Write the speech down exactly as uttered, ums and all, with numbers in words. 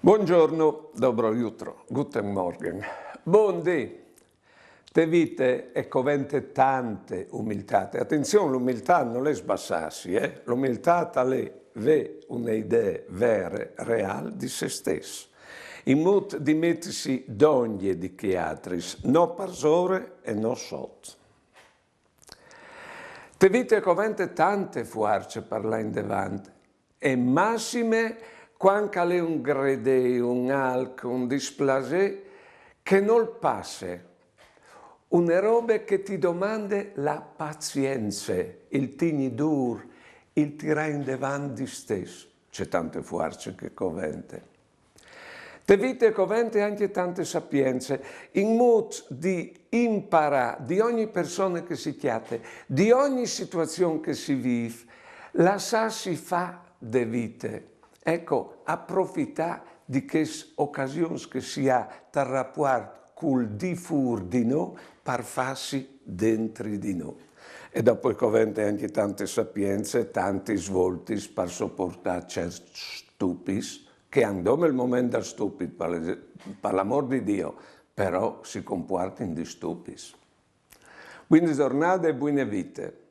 Buongiorno, dobro jutro, guten Morgen. Bundì. Te vite e covente tante umiltate. Atenzion, l'umiltà nol è sbassâsi, eh? L'umiltà al è vê une idee vere, reâl di se stes. In mût di metisi dongje di chei altris, no parsore e no sot. Te vite e covente tante fuarce par lâ indevant, e massime cuant che al è un gredê, un alc, un displasê che nol passe. Une robe che ti domande la pazience, il tignî dûr, il tirâ indevant di stes. Ce tante fuarce che e covente. Te vite e covente ancje tante sapience, in mût di imparâ di ogni persone che si cjate, di ogni situazion che si vîf, lassâsi fâ de vite. Eco, aprofitâ di chês ocasions che si à tal rapuart cul di fûr di nô par fâsi dentri di nô. E dopo e covente ancje tante sapience, tantis voltis par sopuartâ cierts stupits, che a àn dome il moment dal stupit, par, par l'amôr di Diu, però si compuartin di stupits. Buine zornade e buine vite.